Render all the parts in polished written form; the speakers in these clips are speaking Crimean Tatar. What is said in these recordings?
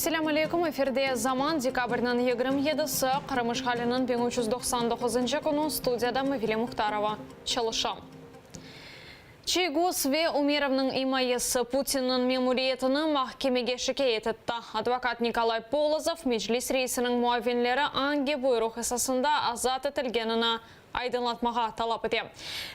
Selâm aleyküm, efirde Zaman, dekabrniñ 27-si, Qırım işğaliniñ 1399-ncı künü, studiyada Mavile Muhtarova çalışa. Çiygoz ve Umerovnıñ imayesi Putinniñ memuriyetini mahkemege şikâyet etti. Advokat Nikolay Polozov, Meclis reisiniñ muavinleri angi buyruq esasında azat etilgenini aydınlatmağa talap ete.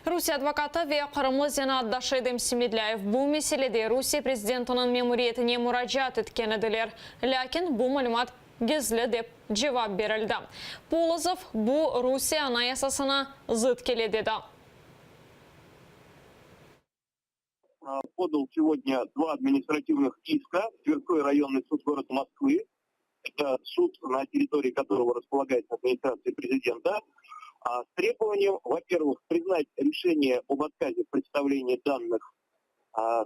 Rusiye advokatı ve qırımlı zenaatdaşı Edem Semedlâyev bu meselede Rusiye prezidentiniñ memuriyetine muracaat etken ediler, lâkin bu malümat gizli dep cevap berildi. Polozov, bu Rusiye Anayasasına zıt kele, dedi. Podal segodnâ dva administrativnıh iska v Tverskoy rayonnıy sud gorod Moskvı, eto sud, na territorii kotorого raspolagayetsâ administratsiya prezidenta, s trebovaniyem, vo-pervıh, priznat reşeniye ob otkaze v predstavlenii dannıh,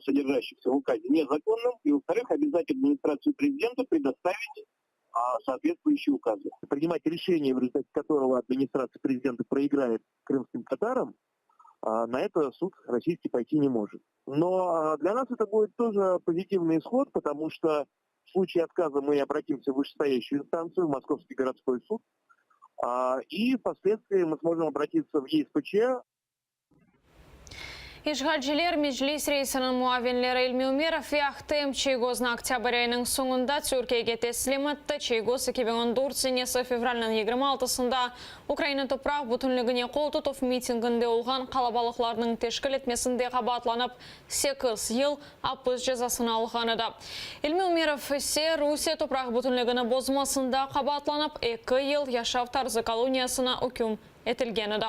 sodержащихся v ukaze, nezakonnym, i, vo-vtorıh, obязat administratsiyu prezidenta predostavit sootvetstvuyuşiye ukazy. Prinimat reşeniye, v rezultate kotorого administratsiya prezidenta proigraet krımskim tatarам, na eto sud rossiyskiy poyti ne možet. No dlâ nas eto budet тоже pozitivnyy ishod, potomu çto v sluçaye otkaza mı obratimsâ v vışestoyaşçuyu instantsiyu, v Moskovskiy gorodskoy sud, i vposledstvii mı smožem obratitsâ v ESPÇ. İşğalciler Meclis reisiniñ muavinleri İlmi Ümerov ve Ahtem Çiygoznı oktâbr ayınıñ soñunda Türkiyege teslim etti. Çiygoz 2014 senesi fevralniñ 26-sında Ukraina topraq bütünligine qol tutuv mitinginde olğan qalabalıqlarnıñ teşkil etmesinde qabaatlanıp, sekiz yıl apis cezasını alğan edi. İlmi Ümerov ise Rusiye topraq bütünligini bozmasında qabaatlanıp, eki yıl yaşav tarzı koloniyasına üküm etilgen edi.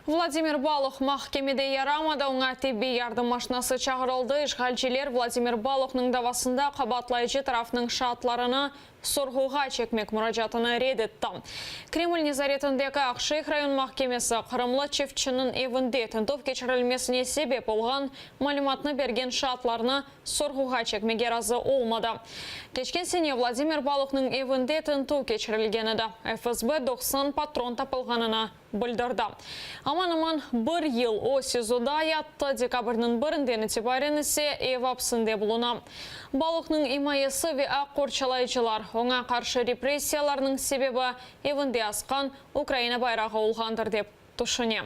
Vladimir Baluh mahkemede yaramadı, oña tibbiy yardım maşinası çağırıldı. İşğalciler Vladimir Baluhnıñ davasında qabaatlayıcı tarafnıñ şaatlarını sorğuğa çekmek muracaatını red etti. Kreml nezaretindeki Aqşeyh rayon mahkemesi qırımlı çiftçiniñ evinde tintüv keçirilmesine sebep olğan malümatnı bergen şaatlarnı sorğuğa çekmege razı olmadı. Keçken sene Vladimir Baluhnıñ evinde tintüv keçirilgen edi. FSB 90 patron tapılğanını bildirdi. Aman-aman bir yıl o SİZOda yattı, dekabrniñ birinden itibaren ise ev apsinde buluna. Baluhnıñ imayesi ve aq qorçalayıcılar, oña qarşı repressiyalarnıñ sebebi evinde asqan Ukraina bayrağı olğandır dep tüşüne.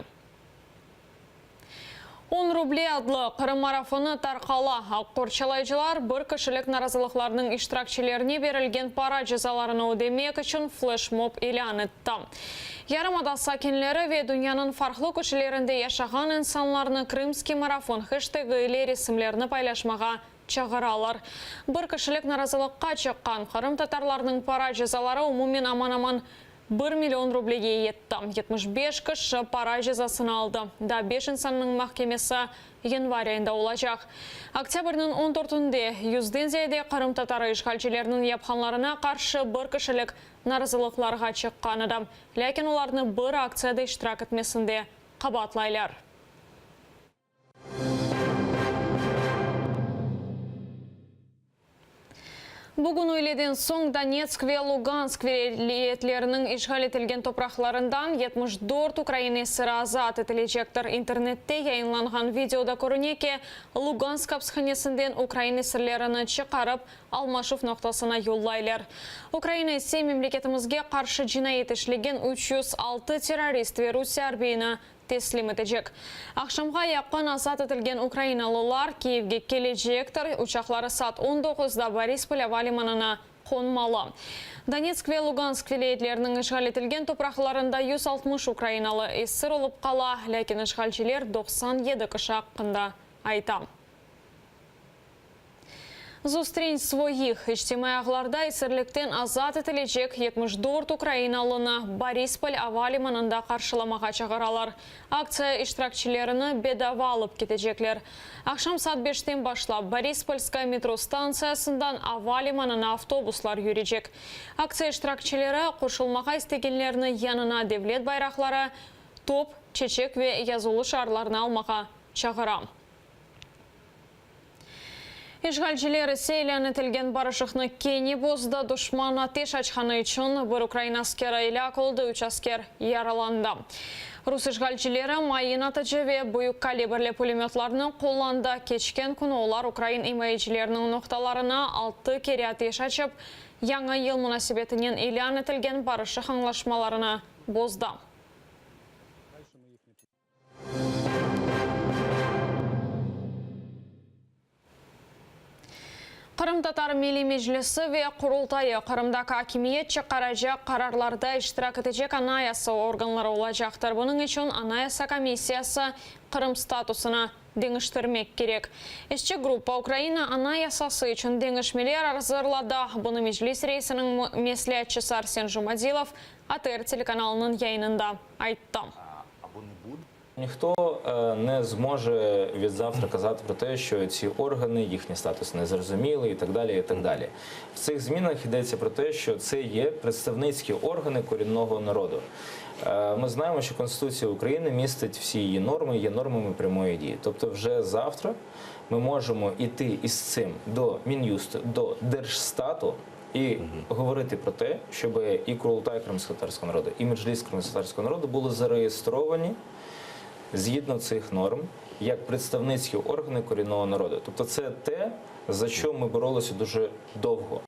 On ruble adlı Qırım marafonı tarqala. Aq qorçalayıcılar bir kişilik narazılıqlarnıñ iştirakçilerine berilgen para cezalarını ödemek içün fleşmob ilân etti. Yarımada sakinleri ve dünyanıñ farqlı köşelerinde yaşağan insanlarnı Krımskiy marafon heştegi ile resimlerini paylaşmağa çağıralar. Bir kişilik narazılıqqa çıqqan qırımtatarlarnıñ para cezaları umumen aman-aman Bir million rublege yetti. 75 kişi para cezasını aldı. Daa beş insannıñ mahkemesi yanvar ayında olacaq. Oktâbrniñ on dörtünde yüzden ziyade qırımtatarı işğalcilerniñ yapqanlarına qarşı bir kişilik narazılıqlarğa çıqqan edi. Lâkin olarnı bir aktsiyada iştirak etmesinde qabaatlaylar. Bugün üyleden soñ Donetsk ve Lugansk vilâyetleriniñ işğal etilgen topraqlarından 74 ukrain esiri azat etilecektir. İnternette yayınlanğan videoda körüne ki, Lugansk apishanesinden ukrain esirlerini çıqarıp, almaşuv noqtasına yollaylar. Ukraina ise memleketimizge qarşı cinayet işlegen 306 terrorist ve Rusiye arbiyini teslim etecek. Aqşamğa yaqın azat etilgen ukrainalılar Kiyevge kelecektir, uçaqları saat on doquzda Borispol ava limanına qonmalı. Donetsk ve Lugansk vilâyetleriniñ işğal etilgen topraqlarında 160 ukrainalı esir olıp qala, lâkin işğalciler 97 kişi aqqında ayta. Zustrin svoyih, içtimaiy ağlarda esirlikten azat etilecek 74 ukrainalını Borispol ava limanında qarşılamağa çağıralar. Aktsiya iştirakçilerini bedava alıp ketecekler. Aqşam saat beşten başlap Borispolskaya metro stantsiyasından ava limanına avtobuslar yürecek. Aktsiya iştirakçileri qoşulmağa istegenlerni yanına devlet bayraqları, top, çeçek ve yazılı şarlarnı almağa çağıra. İşğalciler ise ilân etilgen barışıqnı kene bozdı, duşman ateş açqanı içün bir ukrain askeri elâk oldı, üç asker yaralandı. Rus işğalcileri mayın atıcı ve büyük kalibrli pulemötlarnı qullandı. Keçken künü olar ukrain imayecileriniñ noqtalarına altı kere ateş açıp, Yañı yıl munasebetinen ilân etilgen barışıq añlaşmalarını bozdı. Qırımtatar Milliy Meclisi ve Qurultayı Qırımdaki akimiyet çıqaracaq qararlarda iştirak etecek anayasa organları olacaqtır. Bunıñ içün Anayasa komissiyası Qırım statusını deñiştirmek kerek. İşçi gruppa Ukraina Anayasası içün deñişmeler azırladı. Bunı Meclis reisiniñ mesleatçısı Arsen Jumadilov ATR telekanalınıñ yayınında ayttı. Ніхто не зможе від завтра казати про те, що ці органи, їхній статус незрозумілий і так далі. І так далі. В цих змінах йдеться про те, що це є представницькі органи корінного народу. Ми знаємо, що Конституція України містить всі її норми, є нормами прямої дії. Тобто вже завтра ми можемо йти із цим до Мін'юсту, до Держстату і говорити про те, щоб і Курултай кримськотатарського народу, і Меджліс кримськотатарського народу були зареєстровані згідно цих норм як представницькі органи корінного народу. Тобто це те, за що ми боролися дуже довго.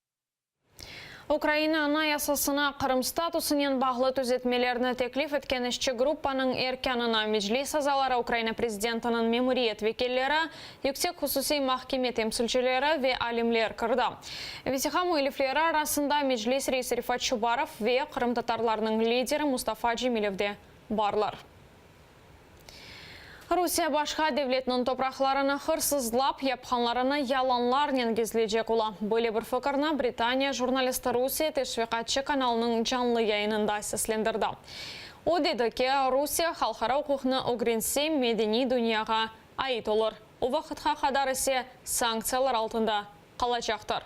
Ukraina Anayasasına Qırım statusınen bağlı tüzetmelerni teklif etken işçi gruppanıñ erkânına Meclis azaları, Ukraina Prezidentiniñ memuriyet vekilleri, Yüksek hususiy mahkeme temsilcileri ve alimler kirdi. Vesiqa müellifleri arasında Meclis reisi Refat Çubarov ve qırımtatarlarnıñ lideri Mustafa Cemilev de barlar. Rusiye başqa devletniñ topraqlarını hırsızlap, yapqanlarını yalanlarnen gizleycek ola. Böyle bir fikirni Britaniya jurnalisti Rusiye teşviqatçı kanalınıñ canlı yayınında seslendirdi. O dedi ki, Rusiye halqara uquqnı ögrense, medeniy dünyağa ait olur, o vaqıtqa qadar ise sanktsiyalar altında qalacaqtır.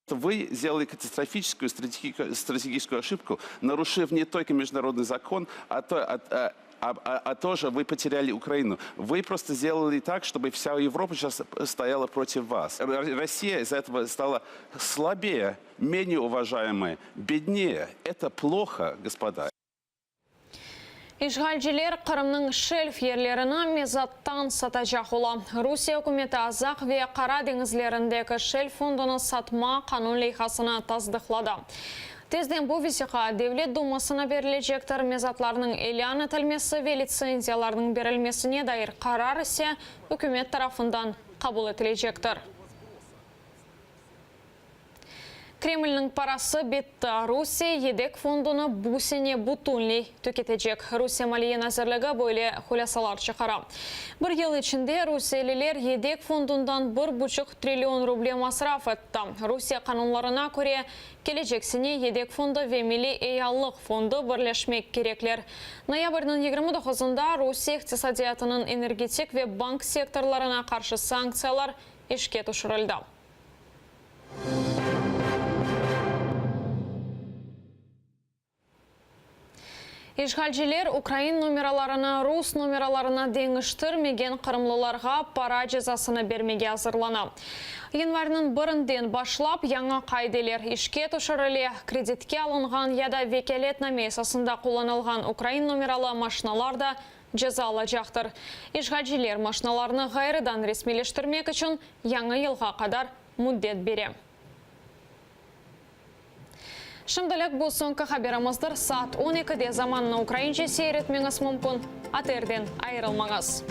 Вы сделали катастрофическую стратегическую ошибку, нарушив не только международный закон, а, то, а, а, а, а тоже вы потеряли Украину. Вы просто сделали так, чтобы вся Европа сейчас стояла против вас. Россия из-за этого стала слабее, менее уважаемой, беднее. Это плохо, господа. İşğalciler Qırımnıñ şelf yerlerini mezattan satacaq ola. Rusiye ükümeti Azaq ve Qara deñizlerindeki şelf fondunı satma qanun leyhasını tasdıqladı. Tezden bu vesiqa Devlet dumasına berilecektir, mezatlarnıñ ilân etilmesi ve litsenziyalarnıñ berilmesine dair qarar ise ükümet tarafından qabul etilecektir. Kremlniñ parası bitti, Rusiye yedek fondunı bu sene bütünley tüketecek, Rusiye Maliye nazirligi böyle hulâsalar çıqara. Bir yıl içinde rusiyeliler yedek fondundan bir buçuq trillion ruble masraf etti. Rusiye qanunlarına köre, kelecek sene yedek fondu ve Milliy eyyallıq fondu birleşmek kerekler. Noyabrniñ 29-ında Rusiye iqtisadiyatınıñ energetik ve bank sektorlarına qarşı sanktsiyalar işke tüşürildi. İşğalciler ukrain nomeralarını rus nomeralarına deñiştirmegen qırımlılarğa para cezasını bermege azırlana. Yanvarniñ birinden başlap yañı qaideler işke tüşürile, kreditke alınğan ya da vekâletname esasında qullanılğan ukrain nomeralı maşinalar da ceza alacaqtır. İşğalciler maşinalarnı ğayrıdan resmiyleştirmek içün yañı yılğa qadar müddet bere. Şimdilik bu soñki haberimizdir. Saat on ekide Zamannı ukraince seyir etmeñiz mümkün. ATRden ayırılmañız.